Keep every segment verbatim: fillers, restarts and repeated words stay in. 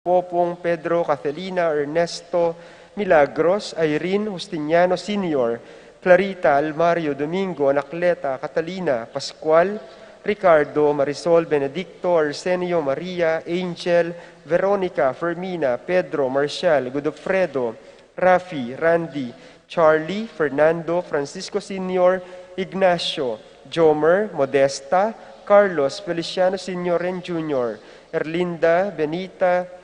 Popong, Pedro, Cathelina, Ernesto, Milagros, Irene, Justiniano Senior, Clarita, Almario, Domingo, Anacleta, Catalina, Pascual, Ricardo, Marisol, Benedicto, Arsenio, Maria, Angel, Veronica, Fermina, Pedro, Marshall, Godofredo, Rafi, Randy, Charlie, Fernando, Francisco Senior, Ignacio, Jomer, Modesta, Carlos, Feliciano Senior and Junior, Erlinda, Benita,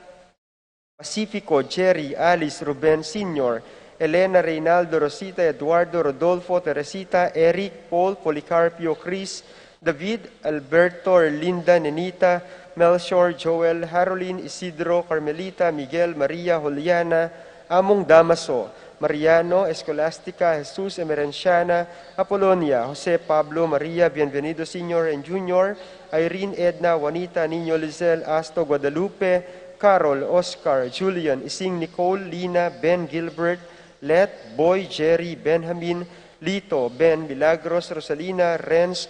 Pacifico, Jerry, Alice, Ruben Senior, Elena, Reynaldo, Rosita, Eduardo, Rodolfo, Teresita, Eric, Paul, Policarpio, Chris, David, Alberto, Erlinda, Nenita, Melchor, Joel, Harolin, Isidro, Carmelita, Miguel, Maria, Juliana, Among Damaso, Mariano, Escolastica, Jesus, Emerenciana, Apolonia, Jose, Pablo, Maria, Bienvenido Senior and Junior, Irene, Edna, Juanita, Niño, Lizelle, Asto, Guadalupe, Carol, Oscar, Julian, Ising, Nicole, Lina, Ben, Gilbert, Let, Boy, Jerry, Benjamin, Lito, Ben, Milagros, Rosalina, Renz,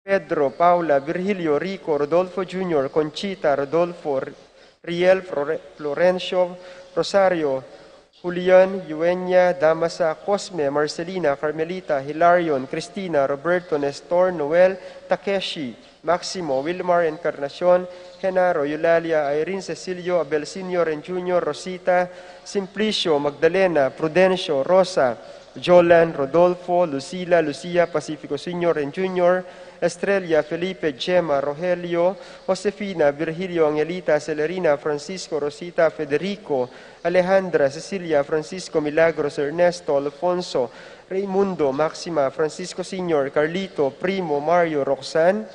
Pedro, Paula, Virgilio, Rico, Rodolfo Junior, Conchita, Rodolfo, R-, Riel, Flore-, Florencio, Rosario, Julian, Yuenya, Damasa, Cosme, Marcelina, Carmelita, Hilarion, Cristina, Roberto, Nestor, Noel, Takeshi, Maximo, Wilmar, Encarnacion, Genaro, Eulalia, Irene, Cecilio, Abel Senior and Junior, Rosita, Simplicio, Magdalena, Prudencio, Rosa, Jolan, Rodolfo, Lucila, Lucia, Pacifico Senior and Junior, Estrella, Felipe, Gemma, Rogelio, Josefina, Virgilio, Angelita, Celerina, Francisco, Rosita, Federico, Alejandra, Cecilia, Francisco, Milagros, Ernesto, Alfonso, Raimundo, Maxima, Francisco Senior, Carlito, Primo, Mario, Roxanne,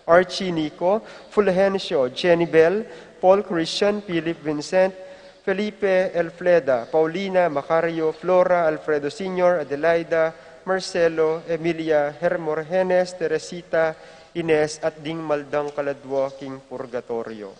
Archie, Nico, Fulgencio, Jenny Bell, Paul, Christian, Philip, Vincent, Felipe, Elfreda, Paulina, Macario, Flora, Alfredo Senior, Adelaida, Marcelo, Emilia, Hermogenes, Teresita, Ines, at ding maldang kaladwa king purgatorio.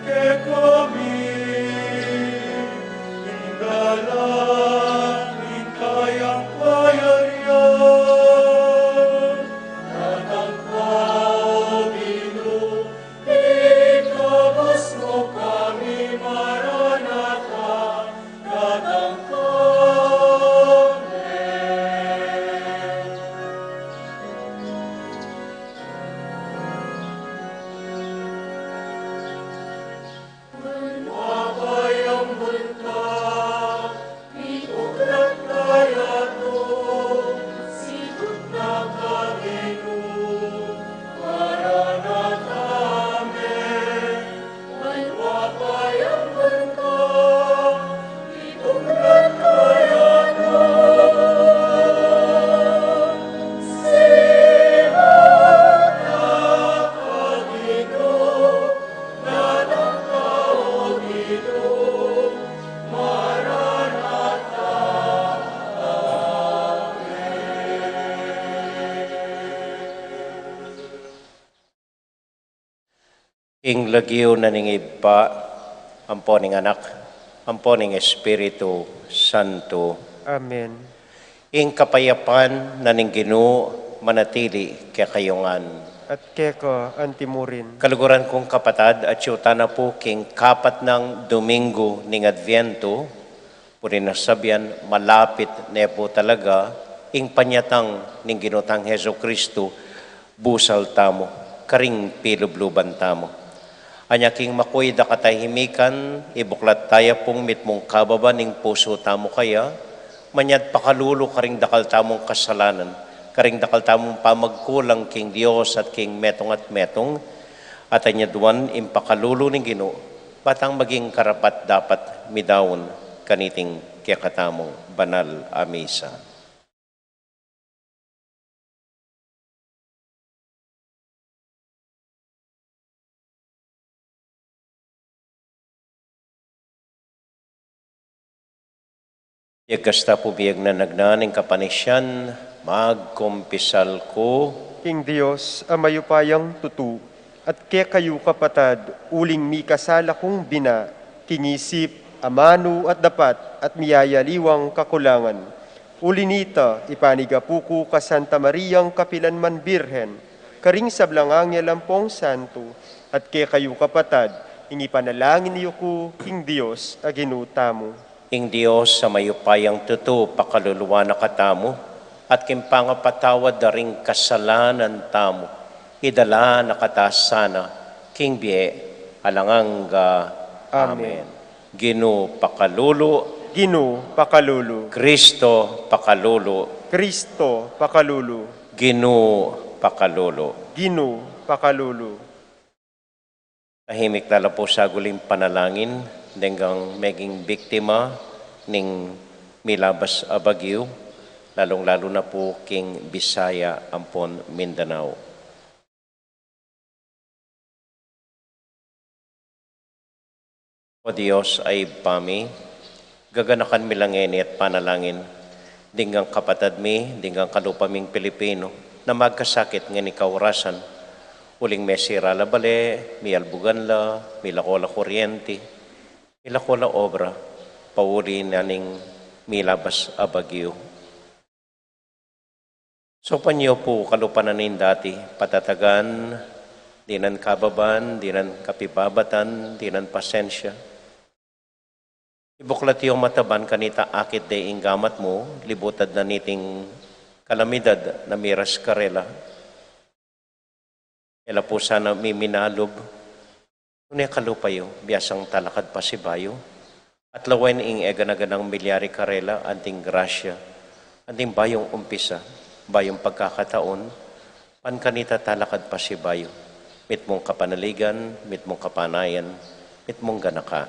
Kekami ing dalan ning kayang kayarian. Datang ka, O Ginu, ikabus mu kami, Maranatha, datang ka. King lagyu na ning Ibpa, ampo ning Anak, ampo ning Espiritu Santo. Amen. Ing kapayapan na ning Ginu manatili kekayu ngan. At keka antimurin. Kaluguran kung kapatad, atyu tana pu king kapat nang Domingo ning Adviento, puri na sabian, malapit ne pu talaga ing panyatang ning Ginu tang Jesucristo, busal tamu, karing pilubluban tamu. Anya king makuy da katahimikan, ibuklat taya pung mitmung kababa ning pusu tamu kaya, manyad pakalulu karing dakal tamung kasalanan, karing dakal tamung pamagkulang king Dios at king metung at metung, at anyad wan ing pakalulu ning Ginu, ba tang maging karapat-dapat midaun kaniting kekatamung banal a misa. Biag kasta pu biag na nagnan ing kapanisian, magkumpisal ku king Dios a mayupayang tutu, at kekayu kapatad, uling mikasala kung bina, king isip, amanu at dapat, at miyayaliwang kakulangan. Uli nita, ipanigapu ku ka Santa Mariang kapilan man Birhen, karing sablang anghel ampong santo, at kekayu kapatad, ing ipanalangin yu ku king Dios a Ginu tamu. Ing Dios a mayupayang tutu pakaluluan na katamu, at king pangapatawad da ring kasalanan tamu, idala na kata sana king bie alang angga. Amen. Amen. Ginu pakalulu. Ginu pakalulu. Kristo pakalulu. Kristo pakalulu. Ginu pakalulu. Ginu pakalulu. Tahimik tala pu sa guling panalangin deng meging biktima ning milabas a bagyu, lalung-lalu na pu king Bisaya ampon Mindanao. O Dios a Ibpa mi, gaganakan mi la ngeni at panalangin ding kapatad mi, ding kalupa ming Pilipino, na magkasakit ngeni kaurasan, uling mesira la bale, mialbugan la, milako la kuryente, milako la obra, pauli na ning milabas a bagyu. Saupan yu pu kalupa na ning dati, patatagan, dinan kababan, dinan kapibabatan, dinan pasensya. Ibuklat yu mataban kanita akit de ing gamat mu, libutad na niting kalamidad na miras karela. E la pu sana miminalub, tune kalupa yu, biasang talakad pasibayu, at lawen ing e gana-ganang milyari karela, anting grasya, anting bayung umpisa, bayung pagkakataon, ban kanita talakad pasibayu, mitmung kapanaligan, mitmung kapanayan, mitmung ganaka.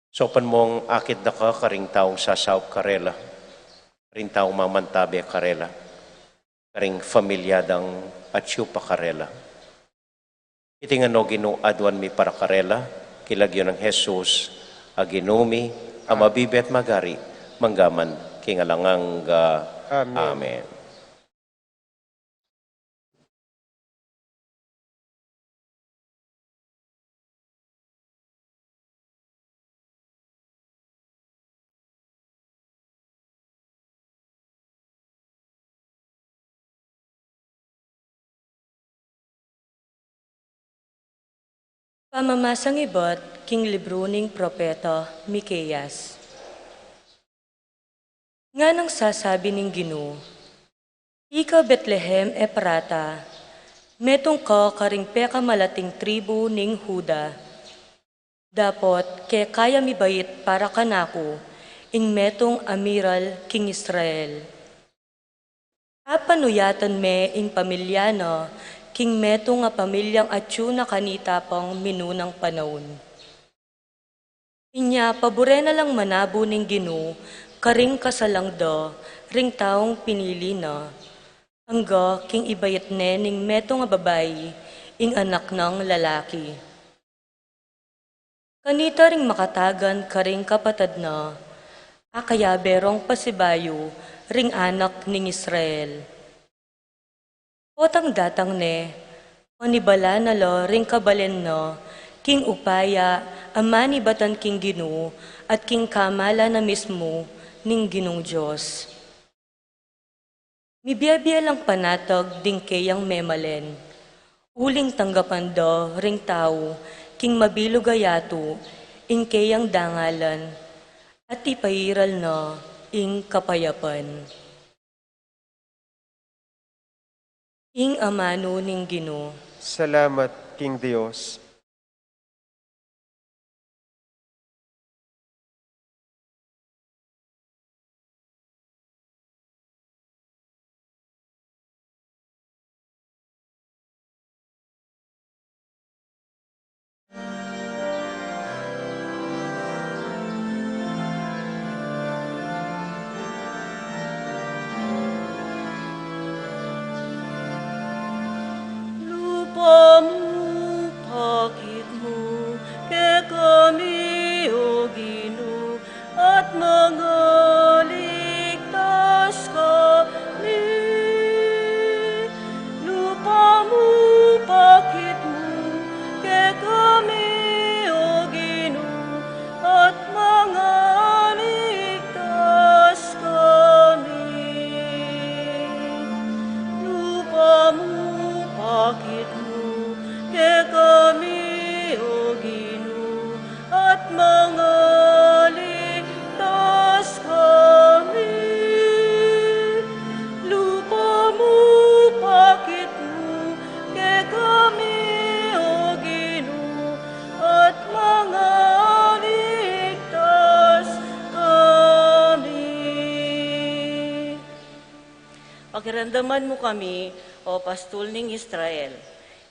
Saupan mung akit da ka karing taung sasaup karela, karing taung mamantabe karela, karing pamilya dang atyu pa karela. Iti ngan, O Ginu, aduan mi para karela, king lagyu nang Jesus a Ginu mi, a mabibie at magari mangga man king alang angga. Amen. Amen. Pamamasang ibat king libru ning propeta Miqueas. Nganang sasabi ning Ginu, "Ika Betlehem Efrata, metung ka karing pekamalating tribu ning Juda. Dapot keka ya mibait para kanaku ing metung a miral king Israel. Apanuyatan me ing pamilya na king metung a pamilyang atyu na kanita pang minunang panaun." Inya pabure na lang manabu ning Ginu karing kasalang da ring taung pinili na, angga king ibait ne ning metung a babai ing anak nang lalaki. Kanita ring makatagan karing kapatad na, akayabe rong pasibayu ring anak ning Israel. Potang datang ne, manibala na la ring kabalen na king upaya a manibatan king Ginu at king kamalan na mismu ning Ginung Dios. Mibie-bie lang panatag ding keyang memalen, uling tanggapan da ring tau king mabilug a yatu ing keyang dangalan, at ipairal na ing kapayapan. Ing amanu ning Ginu. Salamat king Dios. Lupa mu, pakit mu kekami, O Ginu, at mangaligtas kami. Lupa mu, pakit mu kekami, O Ginu, at mangaligtas kami. Lupa mu, pakit mu kekami, O Ginu, at mangaligtas kami. Lupa mu, pakit mu kekami, O Ginu, at mangaligtas kami. Pakiramdaman mu kami, O Pastul ning Israel,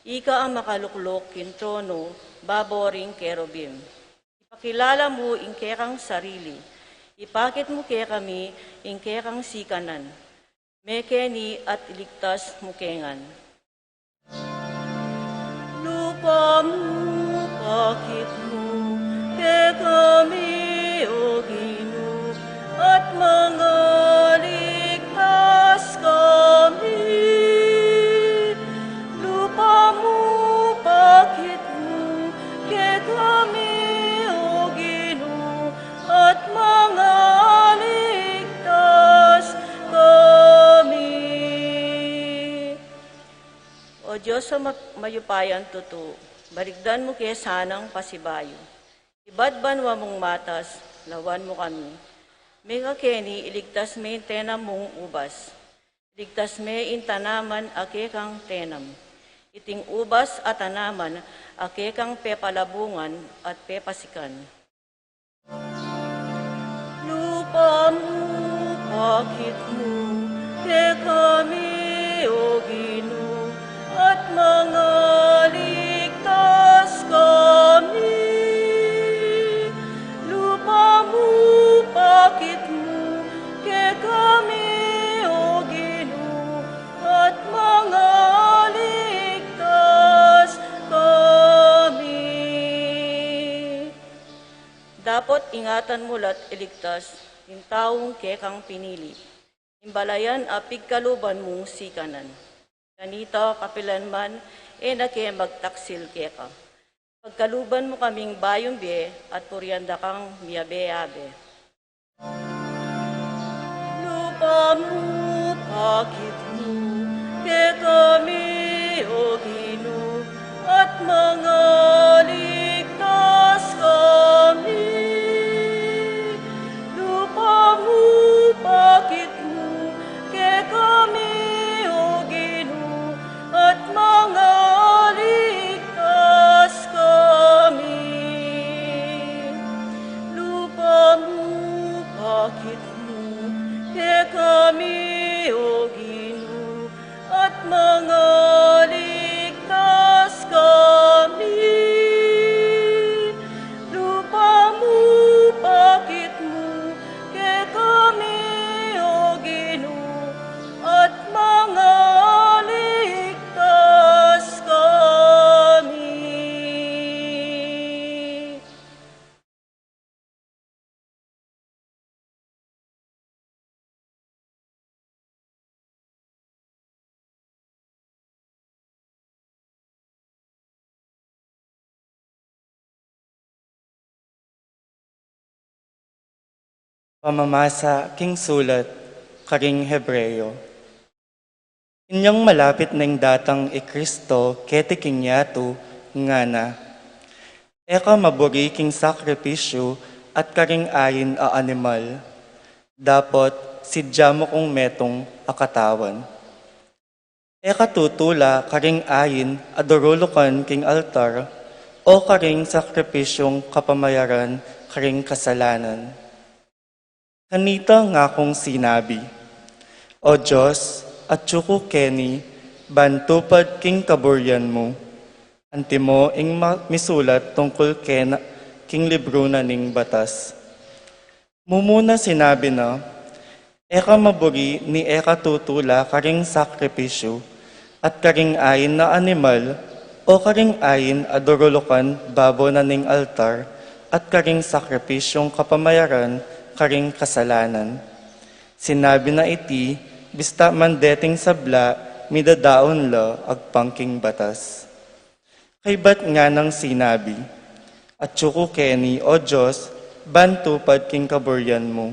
ika a makalukluk king tronu babo ring kerubim. Ipakilala mu ing kekang sarili, ipakit mu kekami ing kekang sikanan, mekeni at iligtas mu ke ngan. Lupa mu, pakit mu kekami, O Ginu, at mangaligtas kami. Lupa mu, pakit mu kekami, O Ginu, at mangaligtas kami. O Dios a ma-, mayupayang tutu, balikdan mu ke sanang pasibayu. Ibat banua mung matas, lawan mu kami. Mekeni iligtas me ing tenam mung ubas. Iligtas me ing tanaman a kekang tenam. Iting ubas a tanaman a kekang pepalabungan at pepasikan. Lupa mu, pakit mu kekami, O Ginu, at mangaligtas kami. Lupa mu, pakit mu kekami, O Ginu, at mangaligtas kami. Dapot ingatan mu la't iligtas ing taung kekang pinili, ing balayan a pigkaluban mung sikanan. Kanita kapilan man e na ke magtaksil keka. Pagkaluban mu kaming bayung bie at purian da kang miyabe-yabe. Lupa mu, pakit mu kekami, O Ginu, at mangaligtas Pamamasa king sulat karing Hebreo. Inyang malapit neng datang i Kristo keti king yatu, ngana: "E ka maburi king sakripisyu at karing ain a animal. Dapot sidya mu kung metung a katawan. E ka tutula karing ain a durulukan king altar o karing sakripisyung kapamayaran karing kasalanan." Kanita ngakung sinabi: "O Dios, atyu ku keni ban tupad king kaburian mu. Antimo ing ma-, misulat tungkul kena king libru na ning batas." Mumuna sinabi na: "E ka maburi ni e ka tutula karing sakripisyu at karing ain a animal o karing ain a durulukan babo na ning altar at karing sakripisyung kapamayaran karing kasalanan." Sinabi na iti, bista man deting sabla midadaun la agpang king batas. Kaybat nganang sinabi: "Atyu ku keni, O Dios, ban tupad king kaburian mu."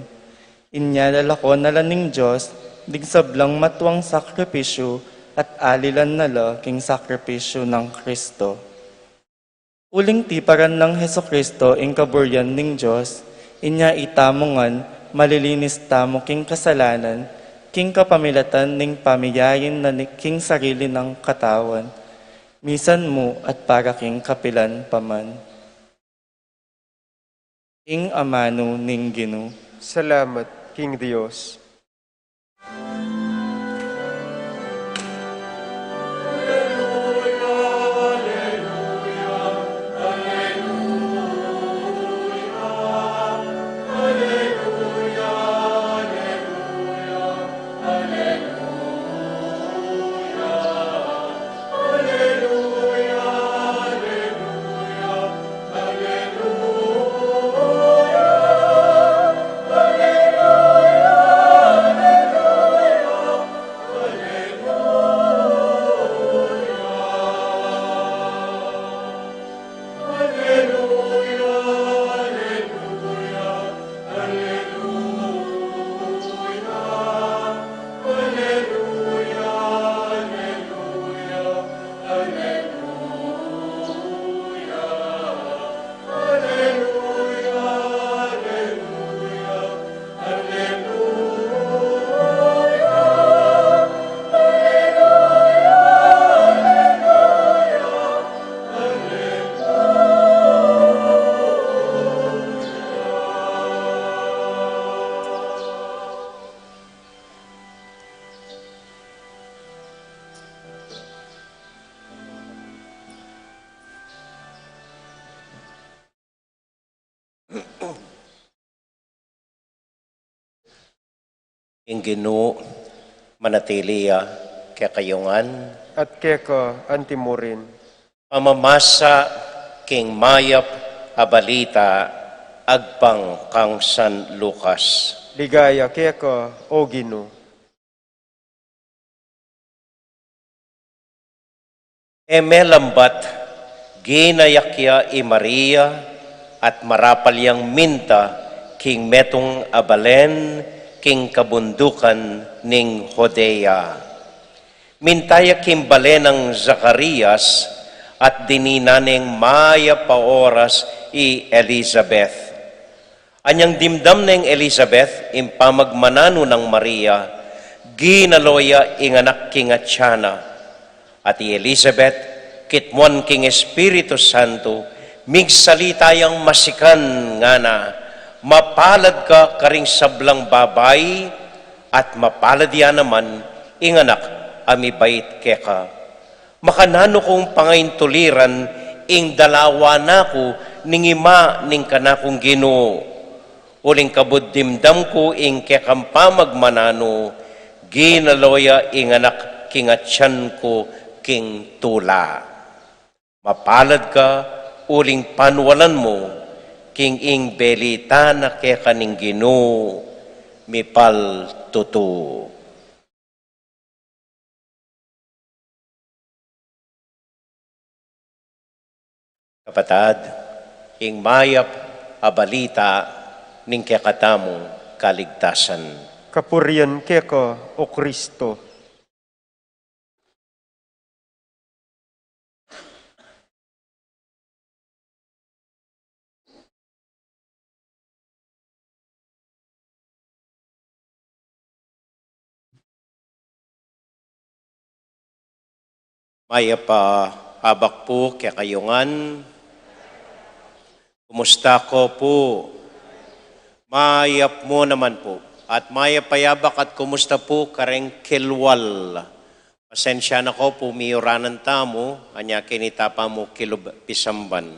Inya lalakwan na la ning Dios ding sablang matuang sakripisyu at alilan na la king sakripisyu nang Kristo. Uling tiparan nang Jesucristo ing kaburian ning Dios, inya itamu ngan malilinis tamu king kasalanan king kapamilatan ning pamiyain na ni-, king sarili nang katawan, misan mu at para king kapilan pa man. Ing amanu ning Ginu. Salamat king Dios. Ing Ginu manatili ya kekayu ngan. At keka antimurin. Pamamasa king mayap a balita agpang kang San Lucas. Ligaya keka, O Ginu. E melambat, ginayak ya i Maria at marapal yang minta king metung a balen king kabundukan ning Judea. Minta ya king balen nang Zacarias at dininan neng mayap a oras i Elizabeth. Anyang dimdam neng Elizabeth ing pamagmananu nang Maria, ginalo ya ing anak king atian na. At i Elizabeth, kitmuan king Espiritu Santo, migsalita yang masikan, ngana: Mapalad ka karing sablang babai, at mapalad ya naman ing anak a mibait keka. Makananu kung pangaintuliran ing dalawa na ku ning ima ning kanakung Ginu? Uling kabud dimdam ku ing kekang pamagmananu, ginalo ya ing anak king atian ku king tula. Mapalad ka uling panualan mu king ing belita na keka ning Ginu mipaltutu. Kapatad, ing mayap a balita ning kekatamung kaligtasan. Kapurian keka, O Kristo. Mayap a abak pu kekayu ngan. Kumusta ko pu? Mayap mu naman pu. At mayap a abak at kumusta pu kareng kilwal? Pasensya na ko pu, miyuranan tamu, anya kinita pa mu kilub pisamban.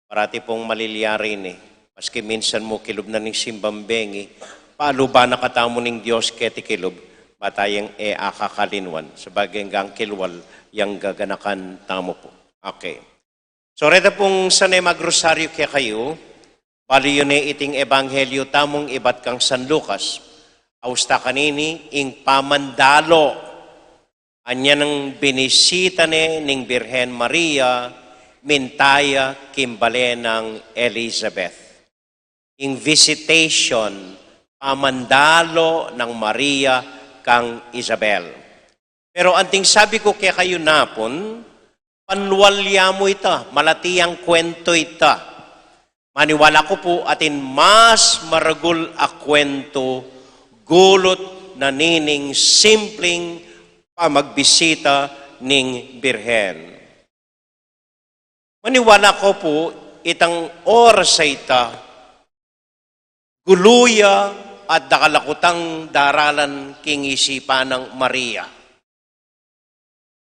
Parati pung malilyari ini, maski minsan mu kilub na ning simbang bengi, paluban na katamu ning Dios keti kilub, ba tayang e akakalinwan, sabagay anggang kilwal yang gaganakan tamu pu. Okay. So, reta pung sanang magrosaryu kekayu, balu yu ne iting ebanghelyu tamung ibat kang San Lucas, austa kanini ing pamandalo, anya nang binisita ne ning Birhen Maria, minta ya king bale nang Elizabeth. Ing visitation, pamandalo nang Maria kang Isabel. Pero anting sabi ku kekayu napun, panwal ya mu ita, malati yang kwento ita. Maniwala ku pu atin mas maragul a kwento gulut na nining simpleng pamagbisita ning Birhen. Maniwala ku pu itang oras a ita, gulu ya at dakal a kutang daralan king isipan nang Maria.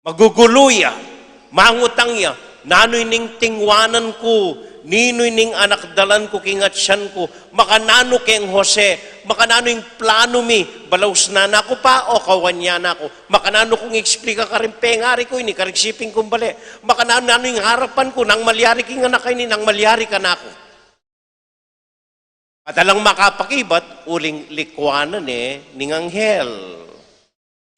Magugulu ya, mangutang ya, nanu ining tingwanan ku, ninu ining anak dalan ku king atian ku, makananu keng Jose, makananu ing planu mi, balaus na naku pa, o kawan ya naku, makananu kung eksplika karing pengari ku ini, karing siping kung bale, makananu, nanu ing arapan ku, nang malyari king anak a ini, nang malyari kanaku. At alang makapakibat, uling likwanan ne ning anghel.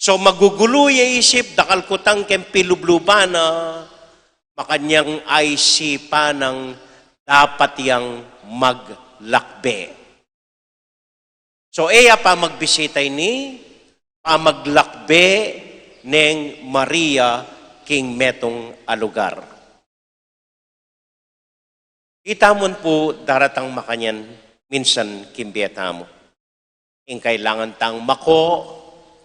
So, magugulu ya isip, dakal kutang keng pilubluban na, makanyan isipan nang dapat yang maglakbe. So, e ya pamagbisita ini, pamaglakbe neng Maria king metung a lugar. Ita mu pu daratang makanyan minsan king bie tamu. Ing kailangan tang mako,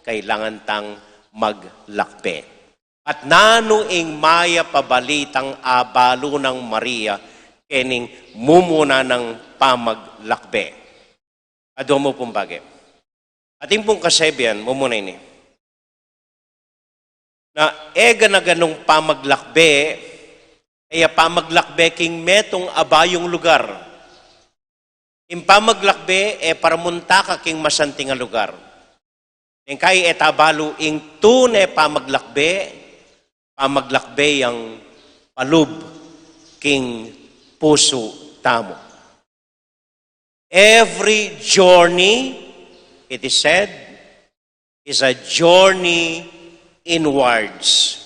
kailangan tang maglakbe. At nanu ing mayap a balitang abalu nang Maria kening mumuna nang pamaglakbe? Adua mu pung bage. Atin pung kasebian, mumuna ini. Na e gana-ganung pamaglakbe, e ya pamaglakbe king metung a bayung lugar. Ing pamaglakbe, e para munta ka king masanting a lugar. Ing kai e ta balu ing tune pamaglakbe, pamaglakbe yang palub king pusu tamu. Every journey, it is said, is a journey inwards.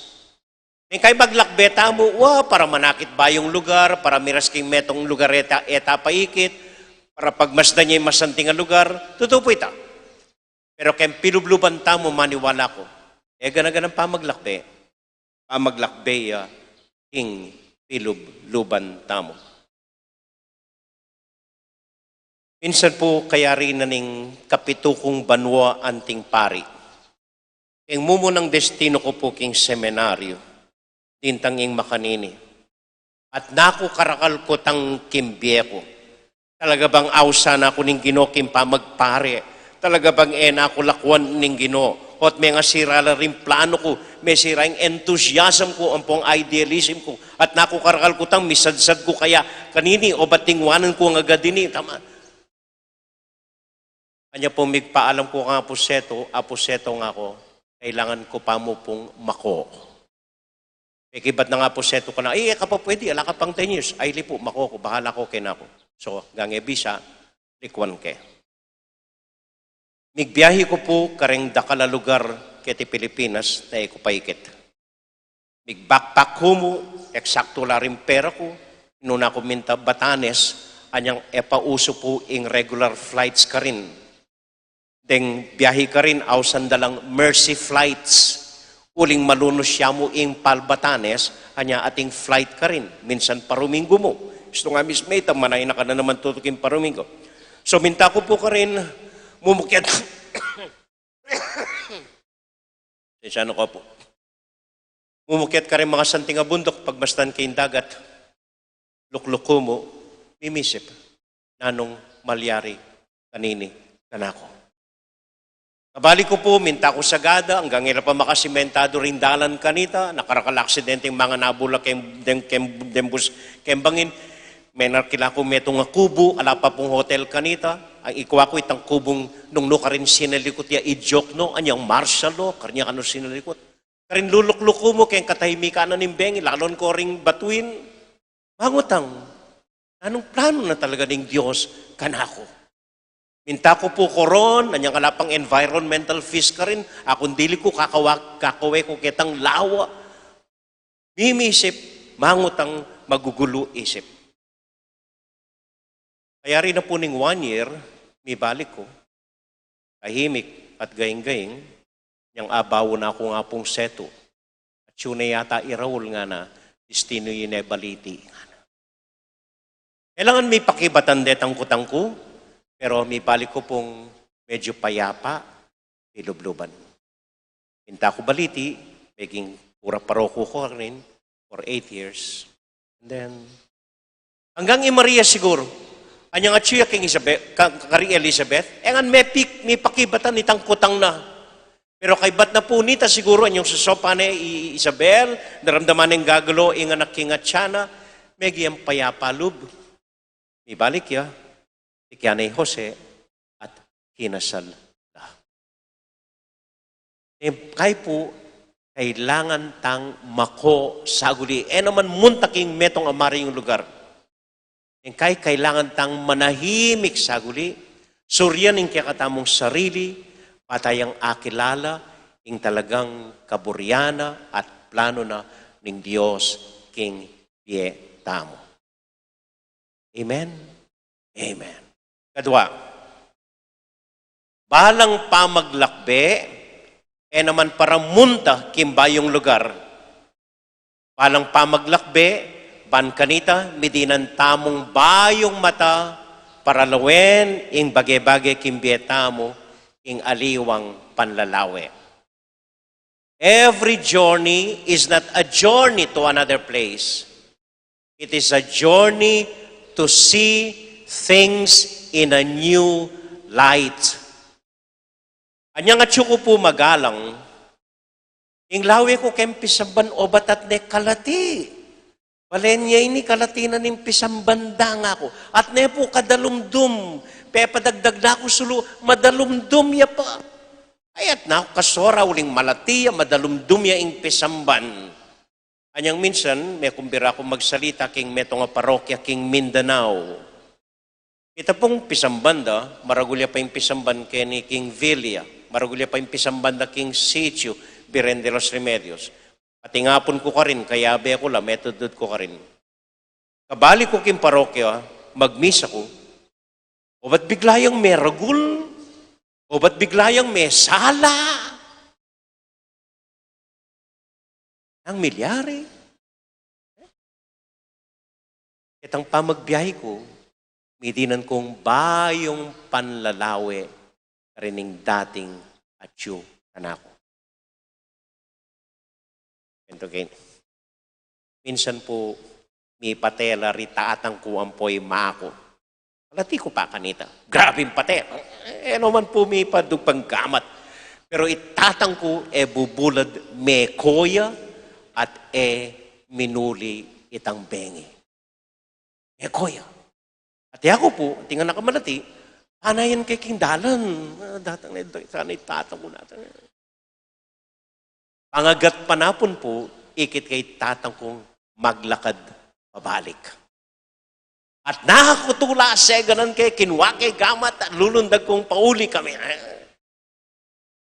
Ing kai maglakbe tamu, wa, para manakit bayung lugar, para miras king metung lugar e ta, e ta paikit, para pagmasdan ya ing masanting a lugar, tutu pu ita. Pero keng pilubluban tamu maniwala ku, e gana-ganang pamaglakbe, pamaglakbe ya king pilubluban tamu. Minsan pu kayari na ning kapitu kung banua anting pari. Ing mumunang destinu ku pu king seminaryo, dintang ing makanini. At naku karakal ku tang king bie ku. Talaga bang ausan na ku ning Ginu king pamagpare? Talaga bang e na ku lakwan ning Ginu? O't mengasira la ring planu ku, mesira ing enthusiasm ku, ampong idealism ku. At naku karakal ku tang misadsad ku kaya kanini o ba tingwanan ku agad ini? Tama. Anya pu migpaalam ku kang Apu Setu, Apu Setu, ngaku, kailangan ku pa mu pung mako. Mekibat nang Apu Setu kanaku, e ka pa pwede, ala ka pang ten years. Ay, lipu, mako ku, bahala ku kanaku. So, anggang e bisa, likwan ke. Migbiahe ku pu kareng dakal a lugar keti Pilipinas, na e ku paikit. Mig-backpack ku mu, eksaktu la ring pera ku, inuna ku minta Batanes, anyang e pa usu pu ing regular flights karin. Deng biahi karin, ausan da lang Mercy flights. Uling malunus ya mu ing Pal Batanes, anya ating flight karin. Minsan paruminggu mu. Istu nga, Miss May, ta manayna ka na naman tutuking paruminggu. So, minta ku pu karin, mumukyat. Pasensya na ko po. Mumukyat karing masanting a bunduk, pagmasdan king dagat. Lukluku mu, mimisip, nanung malyari kanini, kanaku. Kabalik ku pu, minta ku sagada, anggang ira pa makasimentadu ring dalan kanita, nakarakal aksidenteng manga nabula keng, deng, keng, deng bus, keng bangin, menarkil aku metung a kubu, ala pa pung hotel kanita, ang ikwa ku itang kubung nung nukarin sinalikut ya, i-joke no, anyang martial law, karnya kanu sinalikut. Karin lulukluku mu keng katahimikan na ning bengi, lalon ko ring batuin, mangutang, nanung planu na talaga ning Dios kanaku? Minta ku pu koron, anyang ala pang environmental fees karin, akung dili ku kakawa-, kakawe ku ketang lawa. Mimisip, mangutang, magugulu isip. Kayari na pu ning one year, mibalik ku. Tahimik at gaing-gaing, nyang abawan na ku nga pung setu. At yun na yata i Raul ngana, destinu yu ne baliti ngana. Kailangan mipakibatan detang kutang ku, pero mibalik ku pung medyo payapa, pilubluban. Minta ku baliti, meging pura paroku ku karin for eight years. And then, anggang i Maria siguru, anyang atsu ya keng Isabel, ka-, kari Elizabeth, e ngan mepik-, mipakibatan itang kutang na. Pero kaybat na pu nita siguru, anyang susopan ne i Isabel, daramdaman neng gagalo ing anak king atsa na, megiang payapa lub. Mibalik ya, tikyan ne i Jose, at kinasal da. E, kaya pu, kailangan tang mako saguli. E naman munta king metung a marayung lugar. E kaya kailangan tang manahimik saguli, surian ing kekatamung sarili, patayang akilala ing talagang kaburian na at planu na ning Dios king bie tamu. Amen? Amen. Kadua, balang pamaglakbe, e naman para munta king bayung lugar. Balang pamaglakbe, ban kanita, midinan tamung bayung mata, para lawen ing bage-bage king bie tamu, ing aliwang panlalawe. Every journey is not a journey to another place. It is a journey to see things in a new light. Anyang atsu ku pu magalang, ing lawe ku keng pisamban obat at ne kalati. Balen ya ini kalati na ning pisamban da ngaku. At ne pu kadalumdum, pepadagdag na ku sulu, madalumdum ya pa. Ay, at na ku kasora uling malati ya, madalumdum ya ing pisamban. Anyang minsan, mekumbira ku magsalita king metung a parokya king Mindanao. Ita pung pisamban da, maragul ya pa ing pisamban keni king Villa, maragul ya pa ing pisamban da king Sitio, Biren de los Remedios. Ating apun ku karin, kayabe ku la, metudtud ku karin. Kabalik ku king parokya, magmisa ku, obat bigla yang meragul, obat bigla yang mesala. Nang milyari. Ketang pamagbiyahe ku, midinan kung bayung panlalawe karin ing dating atyu kanaku. Ito, okay. Minsan pu, mipatela ri tatang ku ampo i maku. Alati ku pa kanita. Grabing pate. E, e naman pu mipadugpang gamat. Pero i tatang ku e bubulad meko ya at e minuli itang bengi. Meko ya. At yaku pu, ating anak a malati, panayan ke king dalan. Ah, datang na ito, sana i tatang ku datang. Pangagat panapun pu, ikit ke i tatang kung maglakad pabalik. At nakakutula seganan ke, kinua ke gamat, at lulundag kung pauli kami.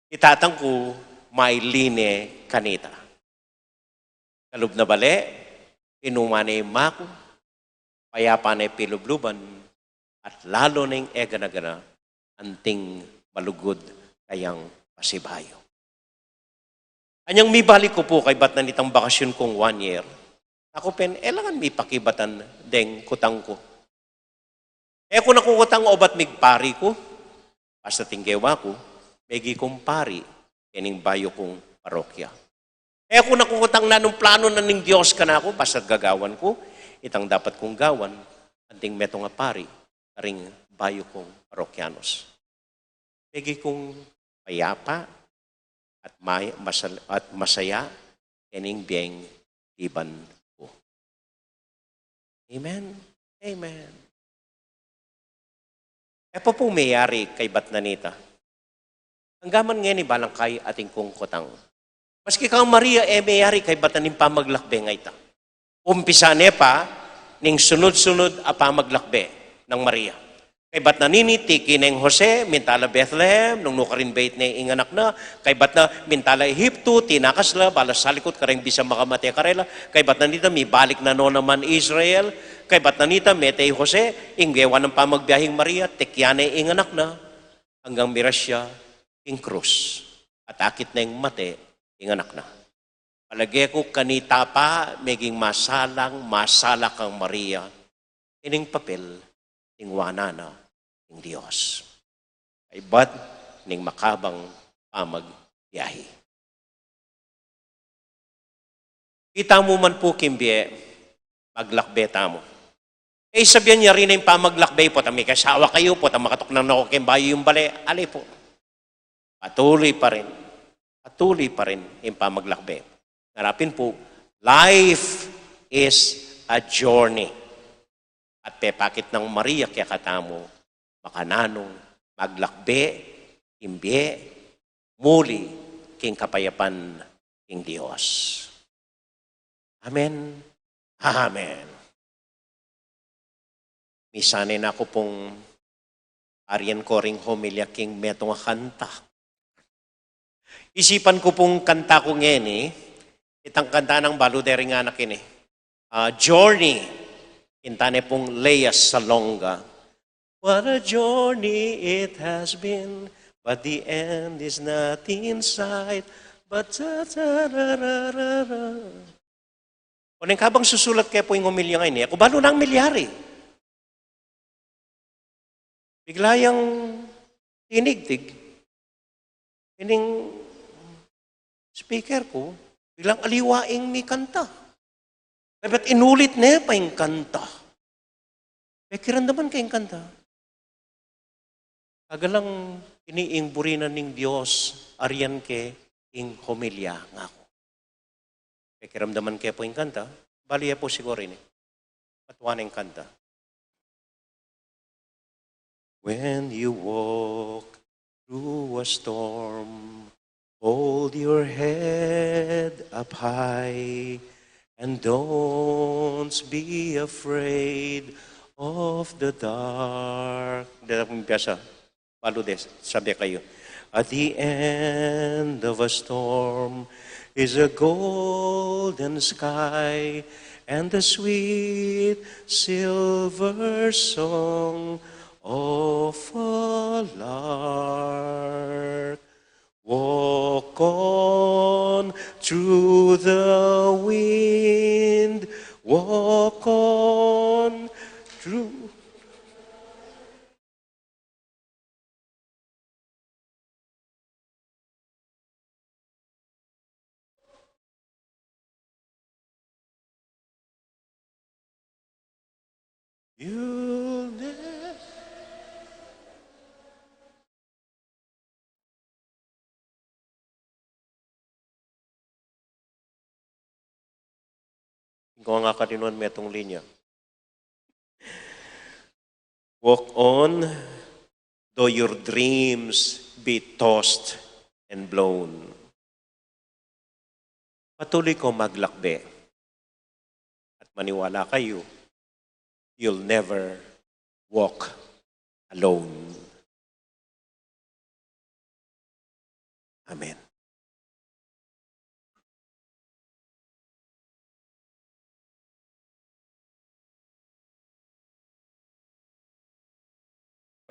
I tatang ku, maili ne kanita. Kalub na bale, inuman ne i maku, payapa ne pilubluban, at lalu neng e gana-gana anting malugud kayang pasibayu. Anyang mibalik ku pu kaybat na nitang bakasyun kung one year, aku pin, e la ngan mipakibatan deng kutang ku. E ku na kukutang obat migpari ku, basta ing gewa ku, megi kung pari kening bayu kung parokya. E ku na kukutang nanung planu na ning Dios kanaku, basta gagawan ku itang dapat kung gawan, anting metung a pari karing bayu kung parokyanos. Megi kung payapa at may-, masal-, at masaya kening bieng iban ku. Amen. Amen. E pa pu meyari kaybat na nita. Anggaman ngeni balangkay atin kung kutang. Maski kang Maria, e meyari kaybat na ning pamaglakbe a ita. Umpisa ne pa ning sunud-sunud a pamaglakbe nang Maria. Kaybat na nini, tiki neng Jose, minta la Bethlehem, nung nukarin bait ne ing anak na. Kaybat na minta la Egipto, tinakas la, balang salikut kareng bisa makamate karela. Kaybat na nita, mibalik na no naman Israel. Kaybat na nita, mete i Jose, ing gewa nang pamagbiahing Maria, tekya ne ing anak na. Anggang miras ya king krus at akit neng mate ing anak na. Palage ku kanita pa, meging masalang, masala kang Maria ining papel ning wanan na ning Dios kaybat ning makabang pamagbiahi. Itamu man pu king bie, maglakbe tamu. E, sabian ya rin ing pamaglakbe, potang mikasawa kayu, potang makatuknang na ku king bayu yung bale, ali pu. Patuloy pa rin. Patuloy pa rin ing pamaglakbe. Ngara pin pu, life is a journey. At pepakit nang Maria kekatamu, makananu maglakbe king bie, muli king kapayapan ning Dios. Amen. Amen. Misan e na ku pung arian ku ring homilya king metung a kanta. Isipan ku pung kanta ku ngeni, itang kanta nang balu deri ngan a keni. Ah, Journey, kinta ne pung Lea Salonga. What a journey it has been, but the end is not in sight. But ta-ta-ra-ra-ra-ra. Oneng kabang susulat ke pu ing homilya ngeni, e ku balu nung milyari. Bigla yang tinigtig ining speaker ku, biglang aliwa ing mikanta. Kaybat inulit ne pa ing kanta. Pekiramdaman ke ing kanta. Kagalang ini ing buri na ning Dios, arian ke ing homilya, ngaku. Pekiramdaman ke pu ing kanta, bali e pu siguru ini. Patuan ing kanta. When you walk through a storm, hold your head up high and don't be afraid of the dark. Deta pung biasa. Balu de, sabi kayu. At the end of a storm is a golden sky and the sweet silver song of a lark. Walk on through the wind, walk on through You'll never Ing ko nga katinuan metung linya. Walk on, though your dreams be tossed and blown. Patuloy ko maglakbe. At maniwala kayu, you'll never walk alone. Amen.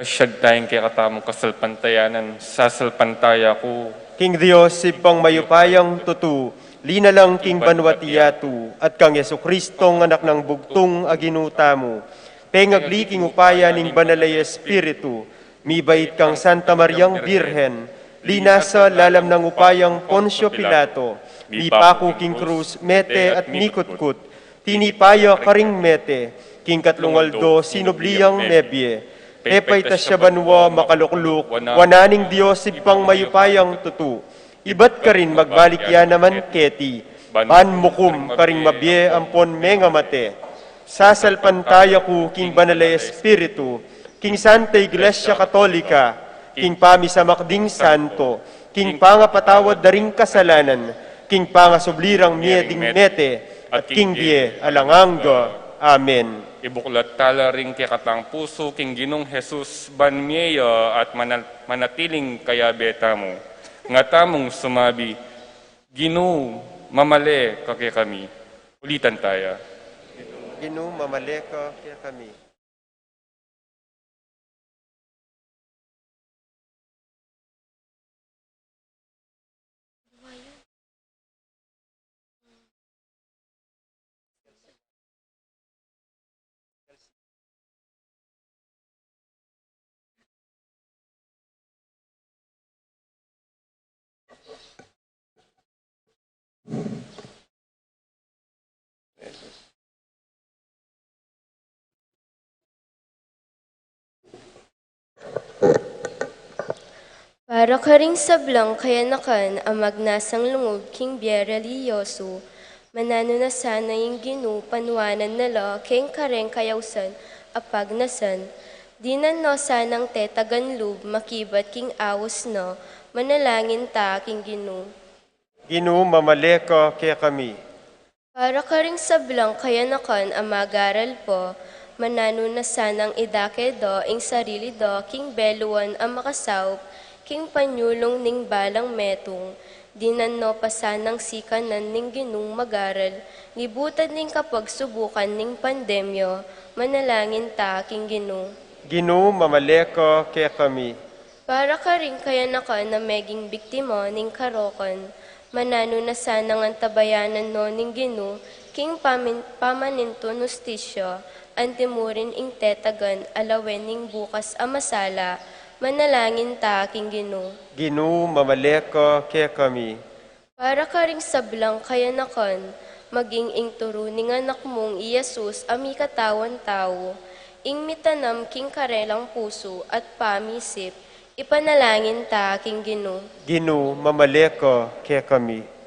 Pasyag tayang kekatamung kasalpantayanan, sasalpantaya ku. King Dios, Ibpang mayupayang tutu, linalang king banua't yatu, at kang Jesucristong Anak nang bugtung a Ginu tamu, pengagli king upaya ning Banal a Espiritu, mibait kang Santa Mariang Birhen, linasa lalam nang upayang Poncio Pilato, mipaku king krus, mete at mikutkut, tinipa ya karing mete, king katlung aldo sinubli yang mebie, pepaitas ya banua, makalukluk wanan ning Dios Ibpang mayupayang tutu, ibat karin magbalik ya naman keti, ban mukum karing mabie ampon mengamate. Sasalpantaya ku king Banal a Espiritu, king Santa Iglesia Katolika, king pamisamak ding santo, king pangapatawad da ring kasalanan, king pangasubli rang mie ding mete, at king bie alang angga. Amen. Ibuklat tala ring kekatang pusu king Ginung Jesus, ban mie ya at mana-, manatiling kayabe tamu. Nga tamung sumabi, Ginu, mamale ka kekami. Ulitan taya. Ginu, mamale ka kekami. Para karing sablang kayanakan a magnasang lungub king bie relihiyosu, mananu na sana ing Ginu panuanan na la keng kareng kayausan a pagnasan. Dinan no sanang tetagan lub makibat king aus na, manalangin ta king Ginu. Ginu, mamale ka kekami. Para karing sablang kayanakan a mag-aral pa, mananu na sanang idake da ing sarili da king beluan a makasaup king panyulung ning balang metung. Dinan no pa sanang sikanan ning Ginung mag-aral, libutan ning kapagsubukan ning pandemya, manalangin ta king Ginu. Ginu, mamale ka kekami. Para karing kayanakan a meging biktima ning karokan, mananu na sanang antabayanan no ning Ginu king pamin-, pamanintun hustisya, anti mu rin ing tetagan a lawen ning bukas a masala, manalangin ta king Ginu. Ginu, mamale ka kekami. Para karing sablang kayanakan, maging ing turu ning Anak mung i Jesus a mikatawan tau, ing mitanam king karelang pusu at pamisip, ipanalangin ta king Ginu. Ginu, mamale ka kekami.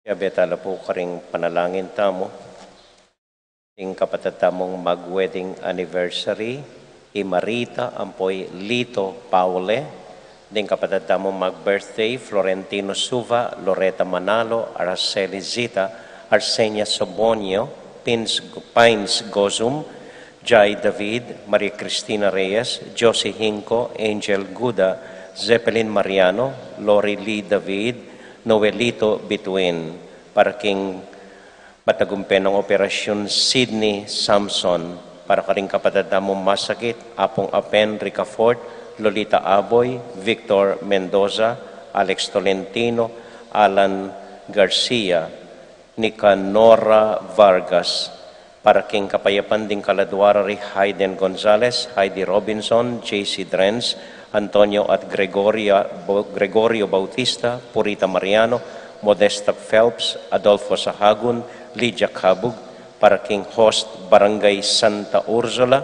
Yabe tala pu karing panalangin tamu. Ding kapatad tamung mag-wedding anniversary, i Marita ampo i Lito Paule. Ding kapatad tamung mag-birthday, Florentino Suva, Loreta Manalo, Araceli Zita, Arsenia Sobonio, Pins, Pines Gozum, Jai David, Maria Cristina Reyes, Josie Hinco, Angel Guda, Zeppelin Mariano, Lori Lee David, Noelito Bituin, para king matagumpe nang operasyun Sydney Samson, para karing kapatad tamung masakit, Apung Apen Ricafort, Lolita Aboy, Victor Mendoza, Alex Tolentino, Alan Garcia, Nicanora Vargas, para king kapayapan ding kaladua ra ri Hayden Gonzalez, Heidi Robinson, J C Drenz, Antonio at Gregoria, Bo-, Gregorio Bautista, Purita Mariano, Modesta Phelps, Adolfo Sahagun, Lydia Cabug, para king host Barangay Santa Ursula,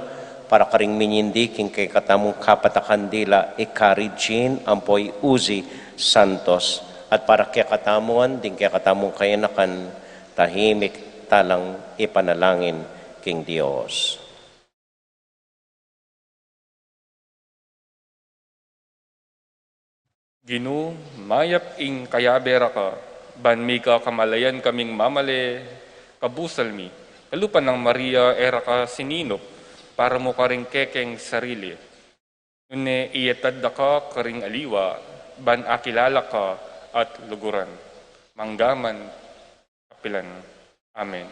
para karing minyindi king kekatamung kapatakan dila i Kari Jean ampo i Uzi Santos, at para kekatamu ngan ding kekatamung kayanakan, tahimik talang ipanalangin king Dios. Ginu, mayap ing kayabe ra ka, ban mika kamalayan kaming mamale, kabusal mi, kalupa nang Maria e ra ka sininup, para mu karing kekeng sarili. Nune iyatad da ka karing aliwa, ban akilala ka at luguran. Mangga man kapilan. Amen.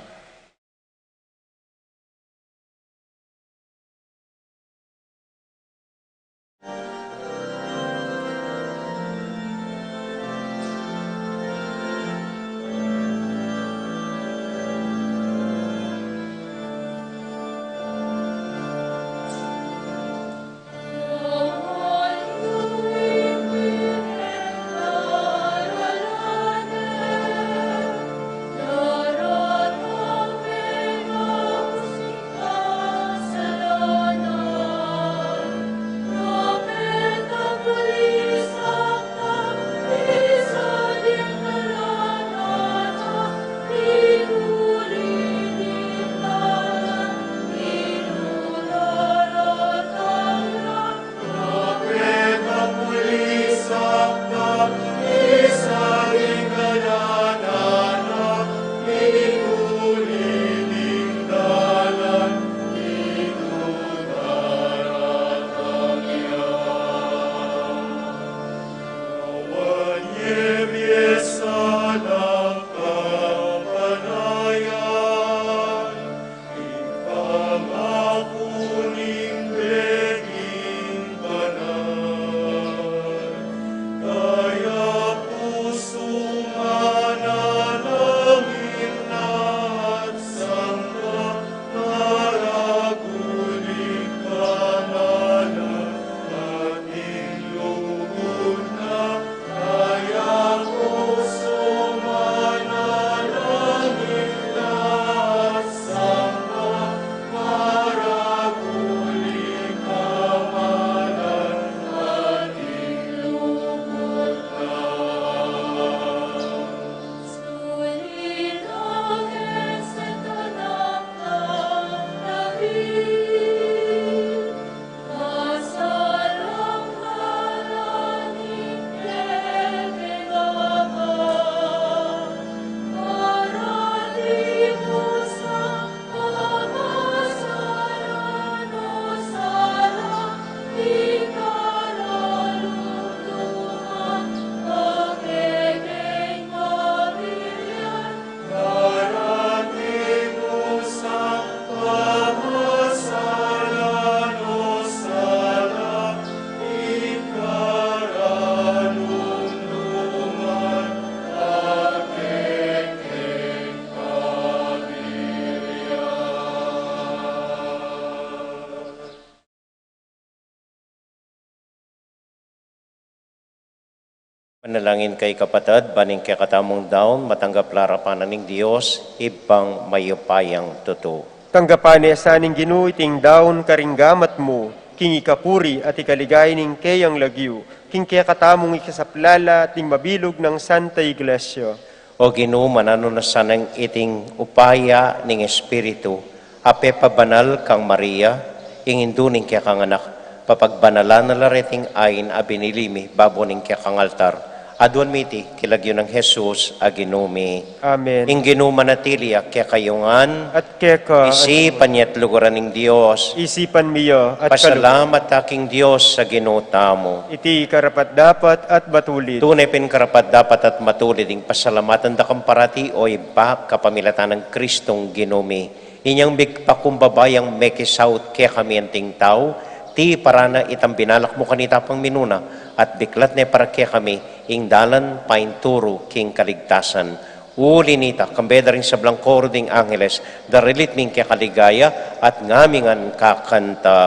Manalangin kayu kapatad, ban ing kekatamung daun matanggap la arapan na ning Dios, Ibpang mayupayang tutu. Tanggapan ne sa ning Ginu iting daun karing gamat mu, king ikapuri at ikaligaya ning keyang lagyu, king kekatamung ikasaplala at ning mabilug nang Santa Iglesia. O Ginu, mananu na sanang iting upaya ning Espiritu a pepabanal kang Maria, ing indu ning kekang Anak, papagbanalan na la reting ain a binili mi babo ning kekang altar. Aduan mi iti king lagyu nang Jesus a Ginu mi. Amen. Ing Ginu manatili ya kekayu ngan. At keka. Isipan ya at luguran ning Dios. Isipan mi ya at kaluguran. Pasalamat ta king Dios a Ginu tamu. Iti karapat-dapat at matulid. Tune pin karapat-dapat at matulid ing pasalamatan da kang parati, o Ibpa, kapamilatan nang Kristong Ginu mi. Inyang migpakumbaba yang mekisaut kekami anting tau, tiparan na itang binalak mu kanita pang minuna, at biklat ne para kekami ing dalan painturu king kaligtasan. Uli nita, kambe da ring sablang koro ding angeles, daralit mi ing kekaligaya, at ngami ngan kakanta.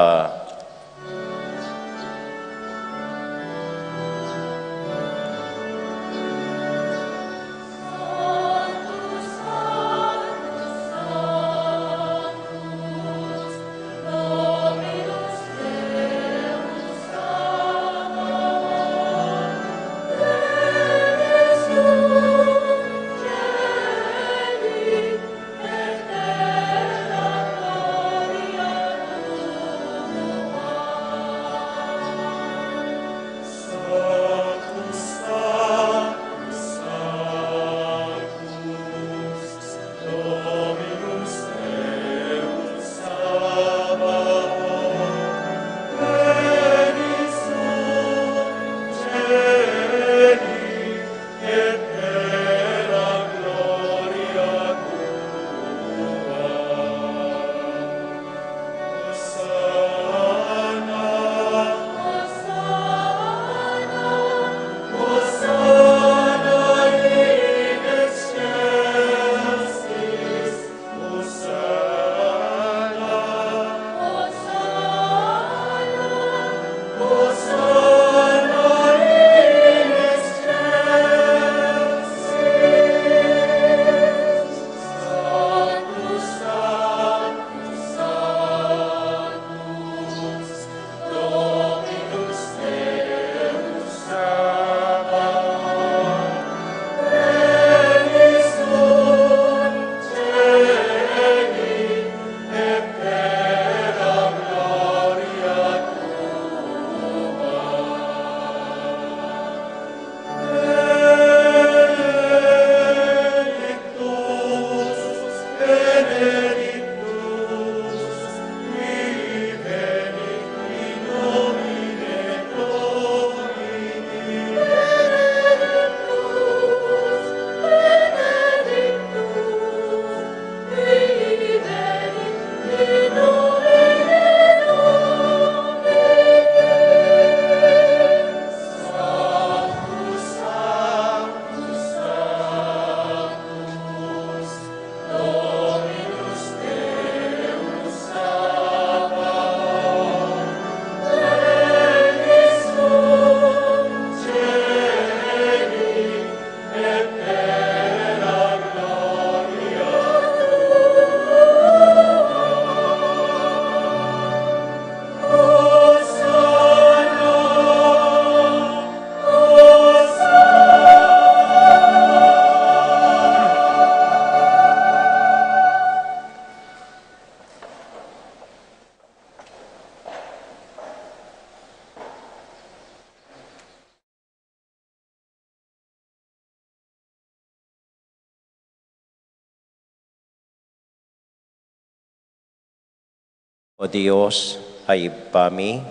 O Dios, a Ibpa mi,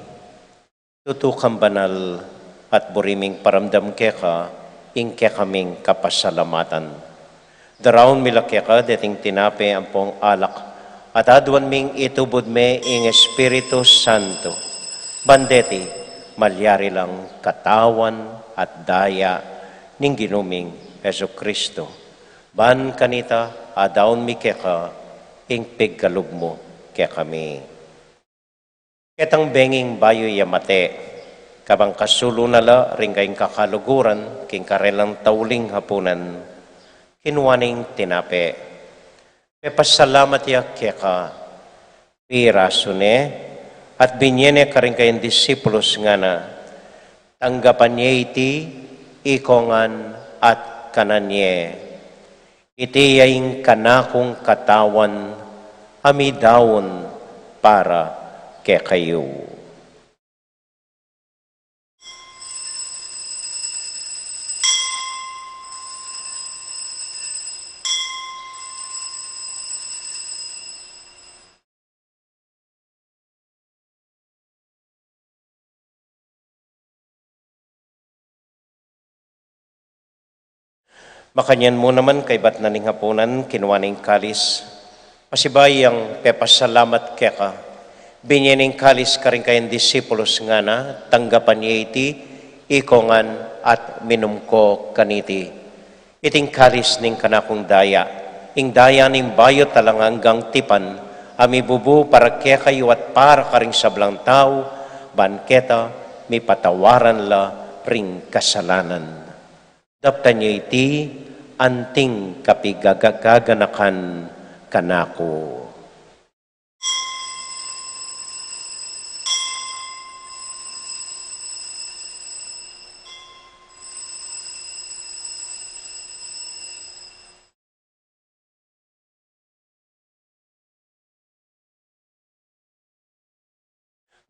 tutu kang banal at buri ming paramdam keka ing kekaming kapasalamatan. Daraun mi la keka deting tinape ampong alak, at aduan ming itubud me ing Espiritu Santo, ban deti malyari lang katawan at daya ning Ginu ming Jesucristo. Ban kanita, adaun mi keka ing pigkalub mu kekami. Ketang benging bayu ya mate, kabang kasulu na la ring kayang kakaluguran king karelang tauling hapunan, kinua neng tinape, pepasalamat ya keka, pirasu ne, at binye ne karing kayang disipulus, ngana, tanggapan ye iti, ikong ngan at kanan ye. Iti ya ing kanakung katawan, a midaun para kekayu. Makanyan mu naman, kaybat na ning hapunan, kinua ne ing kalis, pasibayu yang pepasalamat keka, binye ne ing kalis karing kayang disipulus, ngana, tanggapan ye iti, ikong ngan at minum ko kaniti. Iting kalis ning kanakung daya, ing daya ning bayu at alang anggang tipan, a mibubu para kekayu at para karing sablang tau, ban keta mipatawaran la ring kasalanan. Daptan ye iti anting kapigagaganakan kanaku.